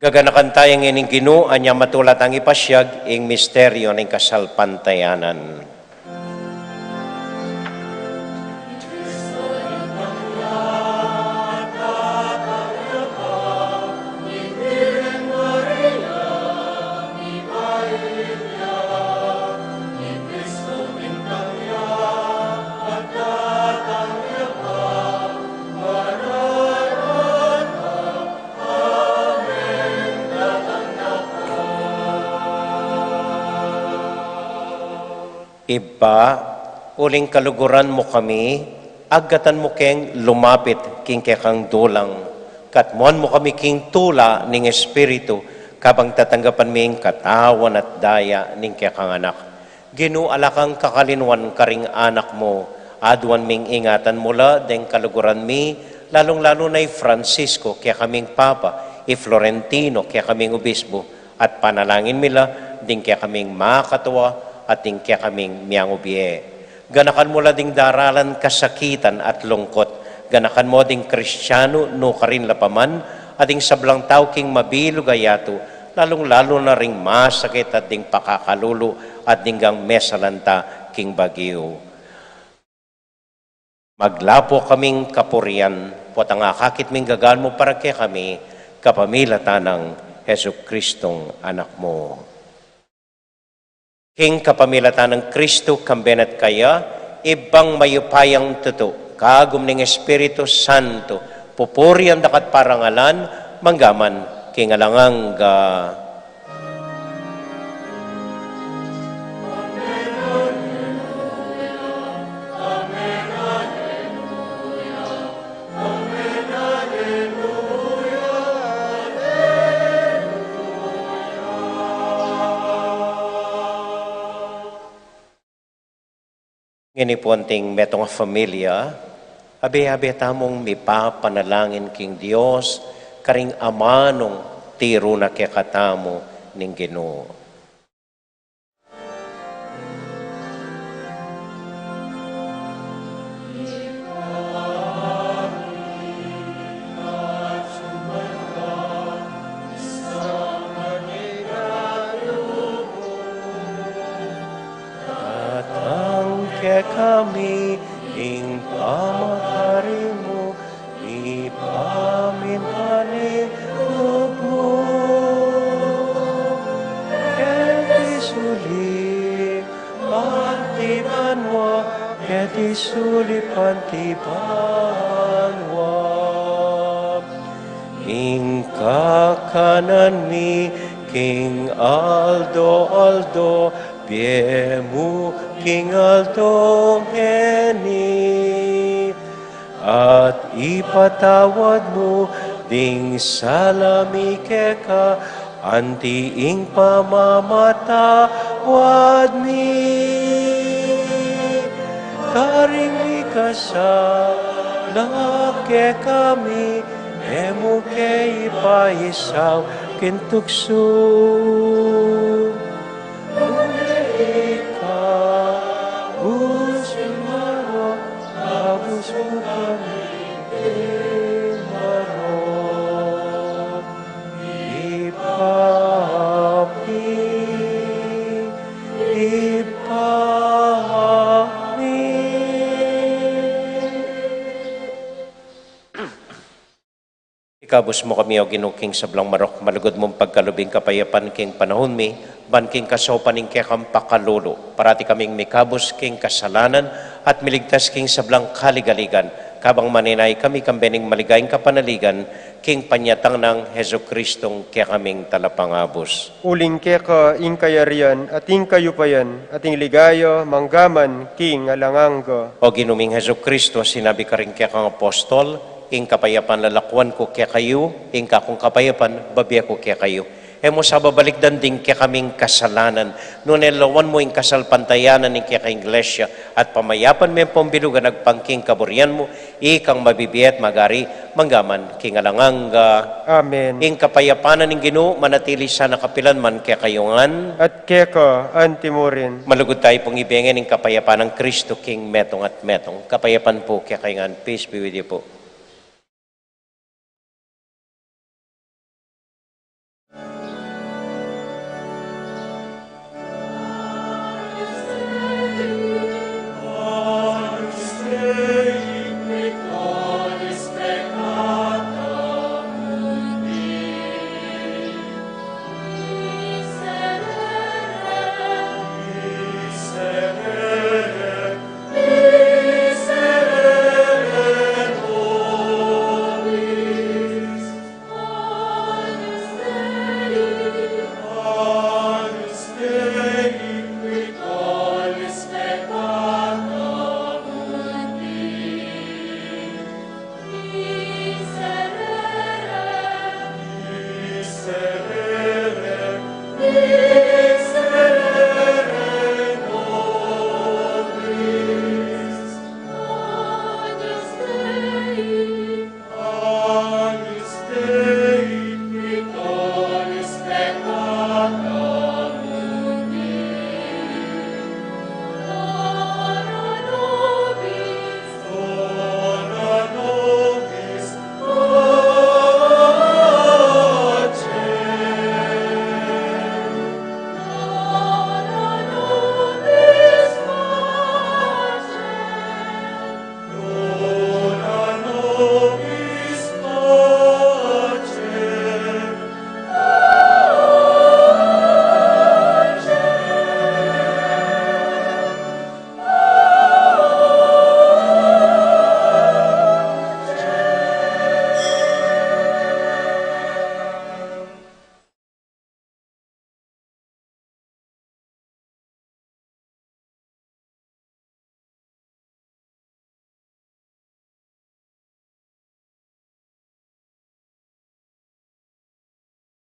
Gaganakan taya ngening Ginu, anya matula tang ipasiag ing misteryu ning kasalpantayanan. Ibpa, uling kaluguran mu kami, agatan mu keng lumapit king kekang dulang, katmuan mu kami king tula ning Espiritu, kabang tatanggapan mi ing katawan at daya ning kekang Anak. Ginu, ala kang kakalinuan karing anak mu, aduan ming ingatan mu la deng kaluguran mi, lalung-lalu na i Francisco, kekaming Papa, i Florentino, kekaming Obispo, at panalangin mi la ding kekaming makatua at ding kekaming miangubie. Ganakan mu la ding daralan kasakitan at lungkut. Ganakan mu ding Kristianu nukarin la pa man, at ding sablang tau king mabilug a yatu, lalung-lalu na ring masakit at ding pakakalulu at ding gang mesalanta king bagyu. Maglapu kaming kapurian, potang akakit ming gagan mu para kekami, kapamilatan nang Jesucristong Anak mu. King kapamilatan nang Kristu, kambe na at kaya, Ibpang mayupayang tutu, kagum ning Espiritu Santo, pupurian da ka at parangalan, mangga man king alang angga. Ngeni pu anting metung a familia, abe-abe tamung mipapanalangin king Dios, karing amanung tiru na kekatamu ning Ginu. Datang kekami ing pamahari mu, mipamintuan ing Sulip anti banua, keti sulip anti banua. Ing kakanan mi king aldo-aldo, bie mu king aldo ngeni. At ipatawad mu ding sala mi keka, anti ing pamamatawad mi karing mikasala kekami, e mu ke ipaisaul king tuksu, nune ikabus king marok, ikabus mu kami king marok. Ibpa mi, Ibpa mi. Ikabus mu kami, O Ginu, king sablang marok, malugud mung pagkalub ing kapayapan king panaun mi, ban king kasaupan ning kekang pakalulu, parati kaming mikabus king kasalanan at miligtas king sablang kaligaligan, kabang manenaya kami kambe ning maligayang kapanaligan, king panyatang nang Jesucristong kekaming Talapangabus. Uling keka ing kayarian, at ing kayupayan, at ing ligaya, manggaman king alang angga. O Ginu ming Jesucristo, sinabi karing kekang apostol, ing kapayapan lalakwan ku kekayu, ing kakung kapayapan babie ku kekayu. E mu sa babalikdan ding kekaming kasalanan, nune lawan mu ing kasalpantayanan ning kekang Iglesia, at pamayapan me pambilugan agpang king kaburian mu, ikang mabibie at magari, manggaman king alang angga. Amen. Ing kapayapan ning Ginu manatili sana kapilan man kekayu ngan. At keka antimurin. Malugud tayu pung ibie ngan ing kapayapan nang Kristo king metung at metung. Kapayapan pu kekayu ngan. Peace be with you po.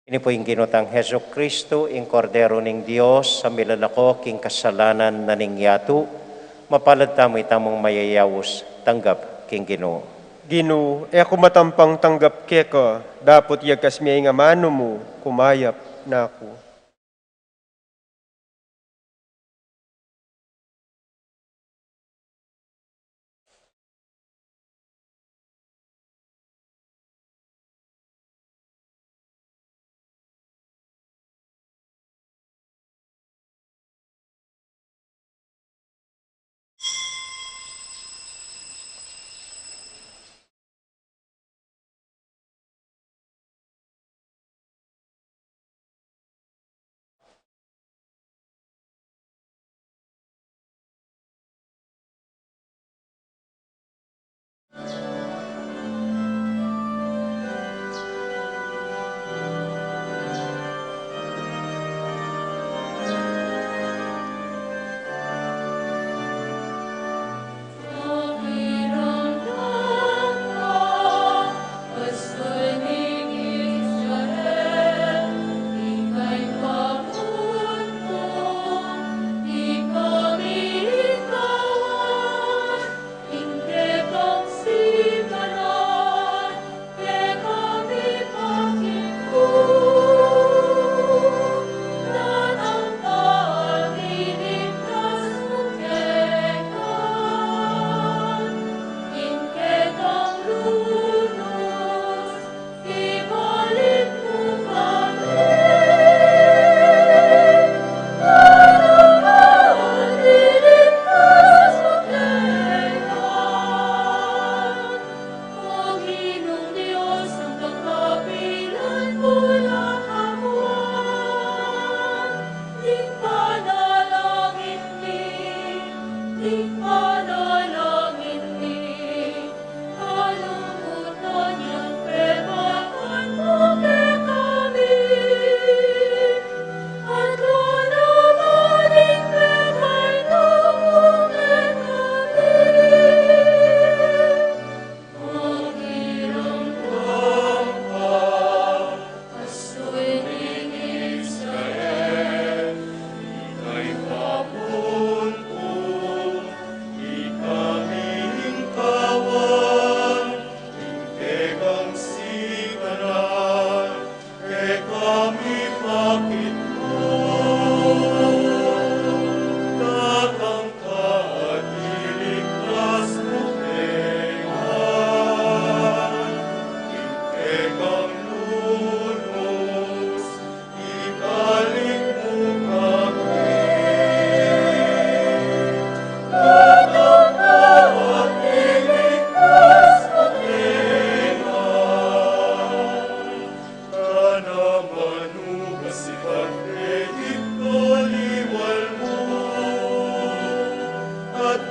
Ini pu ing Ginu tang Jesucristo, ing Kordero ning Dios, a milalako king kasalanan na ning yatu. Mapalad tamu itamung mayayaus tanggap king Ginu. Ginu, e ku matampang tanggap keka, dapot yagkas me ing amanu mu, kumayap na ku.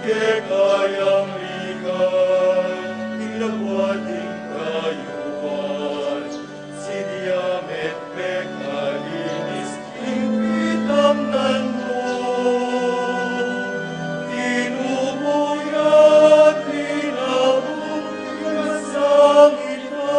Kekayang ligaya, ing lagwa ding kayuan, sinabi met mekalinis ing pitamnan mu, tinubu ya, tinabuk ya sangit na.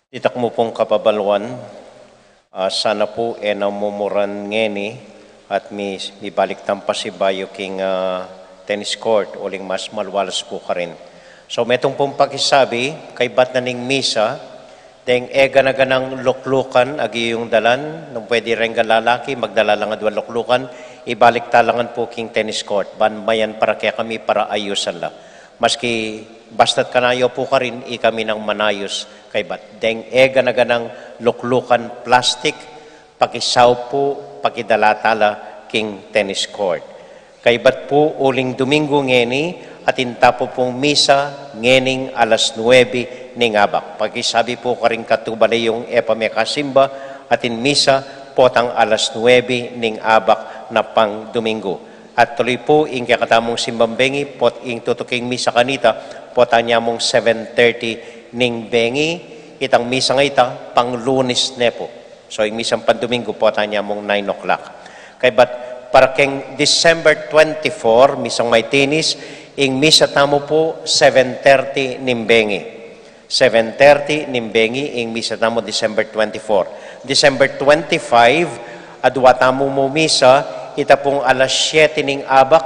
Ditak mu pung kababaluan, ah, sana pu e na mumuran ngeni at mi, mibalik tang pasibayu king, ah, tennis court, uling mas malualas pu karin. So, metung pung pakisabi, kaybat na ning misa, deng e gana-ganang luklukan, agyung dalan, nung pwede reng lalaki, magdala lang adwang luklukan, ibalik talangan pu king tennis court, ban mayan para kekami para ayusan la. Maski basta't kanayu pu karin, ikami nang manayus kaybat. Deng e gana-ganang luklukan plastik, pakisaup pu, pakidala tala king tennis court. Kaybat pu uling Domingo ngeni, atin tamu pung misa ngening alas nuebe ning abak. Pakisabi pu karing katubale yung e pa mekasimba, atin misa potang alas nuebe ning abak na pang Domingo. At tuloy pu ing kekatamung simbang bengi, pot ing tutuking misa kanita, potang nya mung seven thirty ning bengi, itang misang ita, pang Lunes ne pu. So, ing misang pang Domingo, potang nya mung nine o'clock. Kaybat para keng December twenty-four, misang Maitinis, ing misa tamu pu, seven thirty ning bengi. Seven thirty ning bengi ing misa tamu December twenty-four. December twenty-five, adwa tamu mu misa, ita pung alas siyete ning abak,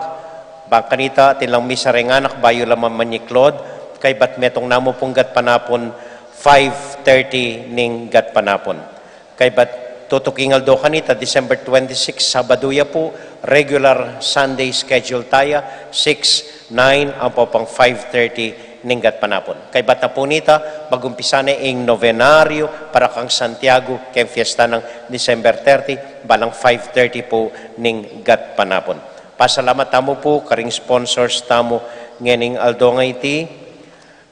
bang kanita, atin lang misa reng anak, bayu la mamanyiklod, kaybat metung namu pung gatpanapun, five thirty ning gatpanapun. Kaybat tutuking aldo kanita, December twenty-six, Sabadu ya pu, regular Sunday schedule taya, six, nine, ampo pang five thirty ning gatpanapun. Kaybat na pu nita, magumpisa ne ing novenario para kang Santiago, keng fiesta nang December thirty, balang five thirty pu ning gatpanapun. Pasalamat tamu pu karing sponsors tamu ngening aldo a iti,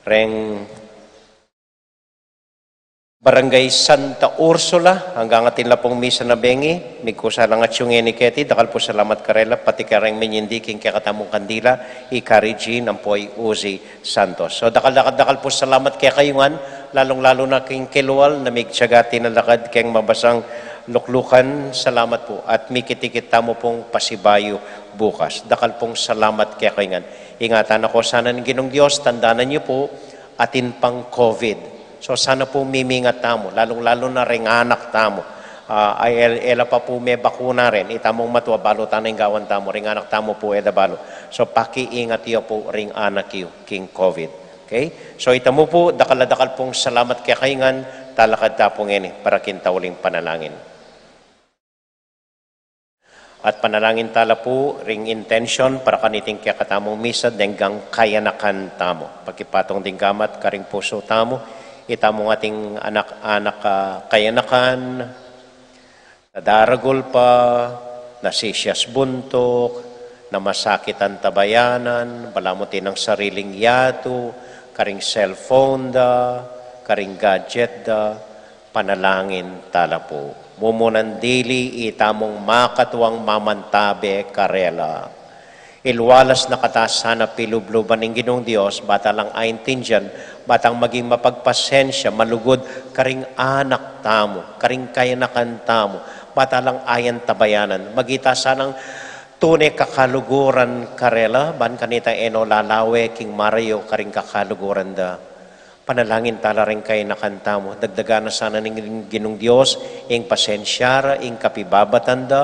reng Barangay Santa Ursula, anggang atin la pung misa na bengi, migkusa lang atyu ngeni keti, dakal pu salamat karela, pati kareng menyindi king kekatamung kandila, i Kari Jean ampo i Uzi Santos. So, dakal, dakal, dakal pu salamat kekayu ngan, lalung-lalu na king kelual, na migtiyaga atin a lakad keng mabasang luklukan, salamat pu, at mikit-ikit tamu pung pasibayu bukas. Dakal pung salamat kekayu ngan. Ingatan na ko sana ning Ginung Dios, tandanan yu pu, atin pang COVID. So, sana pu mimingat tamu, lalung-lalu na ring anak tamu. Ah, ay, el-, e la pa pu mebakuna rin, itamung matua, balu tana ing gawan tamu, ring anak tamu pu e da balu. So, pakiingat yu pu ring anak yu king COVID. Okay? So, ita mu pu, dakal a dakal pung salamat kekayu ngan, talakad ta pu ngeni, para king tauling panalangin. At panalangin tala pu ring intention para kaniting kekatamung misa deng kayanakan tamu. Pakipatung ding gamat karing pusu tamu, itamung ating anak-anak, ah, kayanakan, nadaragul pa, nasisias buntuk, namasakit antabayanan, balamu atin ing sariling yatu, karing cellphone da, karing gadget da, panalangin tala pu. Mumunan dili itamung makatuang mamantabe karela. Ilualas na kata sana pilubluban ning Ginung Dios, ba tala lang aintindian, ba tang maging mapagpasensya, malugud karing anak tamu, karing kayanakan tamu, ba tala lang ayantabayanan, maging ita sanang tune kakaluguran karela, ban kanita e no lalawe king marayu karing kakaluguran da. Panalangin tala ring kayanakan tamu, dagdagan na sana ning Ginung Dios ing pasensya ra, ing kapibabatan da,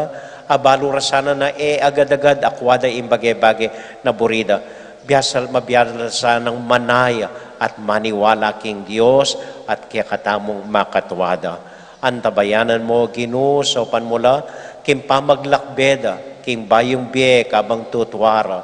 abalu ra sana na e agad-agad akua da ing bage-bage na buri da. Biasa, mabiasa sanang manaya at maniwala king Dios at kekatamung makatua da. Antabayanan mu, Ginu, saupan mu la king pamaglakbe da king bayung bie kabang tutua ra.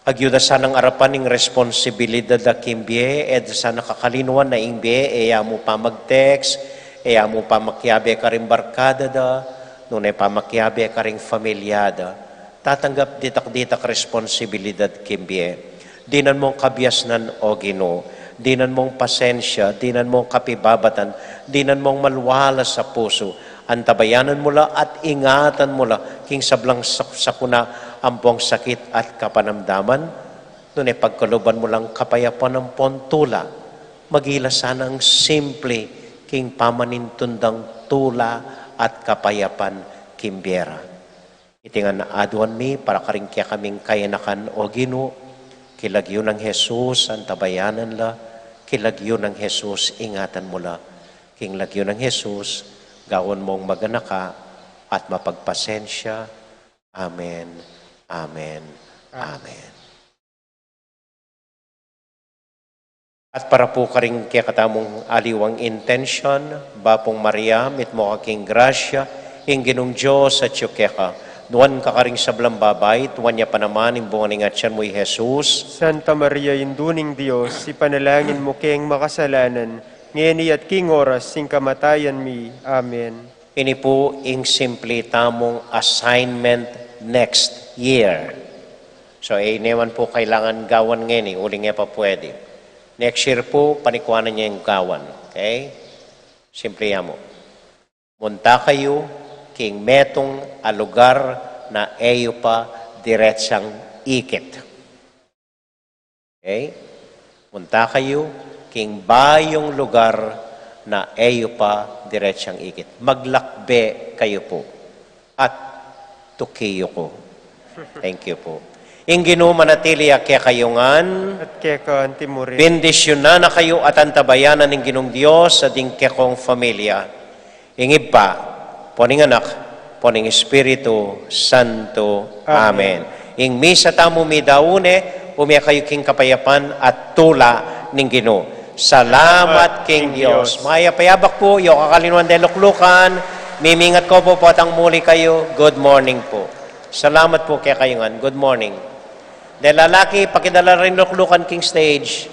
Agyu da sanang arapan ing responsibilidad da king bie, e da sana kakalinuan na ing bie e ya mu pamag-text, e ya mu pamakiabe karing barkada da, nune pamakiabe karing familia da. Tatanggap ditak-ditak responsibilidad king bie. Dinan mung kabiasnan, O Ginu, dinan mung pasensya, dinan mung kapibabatan, dinan mung malualas a pusu, antabayanan mu la at ingatan mu la king sablang sak-, sakuna ampong sakit at kapanamdaman, nune pagkaluban mu lang kapayapan ampong tula, maging la sanang simple king pamanintunan dang tula at kapayapan king bie ra. Iti ngan aduan mi para karing kekaming kayanakan, O Ginu, king lagyu nang Jesus, antabayanan la, king lagyu nang Jesus, ingatan mu la. King lagyu nang Jesus, gawan mong maganaka at mapagpasensya. Amen. Amen. Amen. At para pu karing kekatamung aliwang intensyon, Bapu Maria, mitmu ka king grasya, ing Ginung Dios atyu keka. Nuan ka karing sablang babai, at nuan ya pa naman ing bunga ning atyan mu, i Jesus. Santa Maria, Indu ning Dios, ipanalangin mu keng makasalanan, ngeni at king oras ning kamatayan mi. Amen. Ini pu ing simpli tamung assignment next year. So, e ne man pu kailangan gawan ngeni, uling e pa pwede. Next year pu, panikuanan ye ing gawan. Okay? Simpli ya mu. Munta kayu king metung a lugar na e yu pa diretsang ikit. Okay? Munta kayu king bayung lugar na e yu pa diretsang ikit. Maglakbe kayu pu. At tuki yu ku. Thank you pu. Ing Ginu manatili ya kekayu ngan. At keka anti mu rin. Bendisyunan na kayu at antabayanan ning Ginung Dios at ing kekong familia. Ing Ibpa, ampo ning Anak, ampo ning Espiritu Santo. Amen. Amen. Ing misa tamu midaun ne, ume kayu king kapayapan at tula ning Ginu. Salamat king Dios. Mayap a yabak pu, e yu kakalinawan deng luklukan, mimingat ku pu potang muli kayu. Good morning pu. Salamat pu kekayu ngan. Good morning. Deng lalaki, pakidala ring luklukan king stage.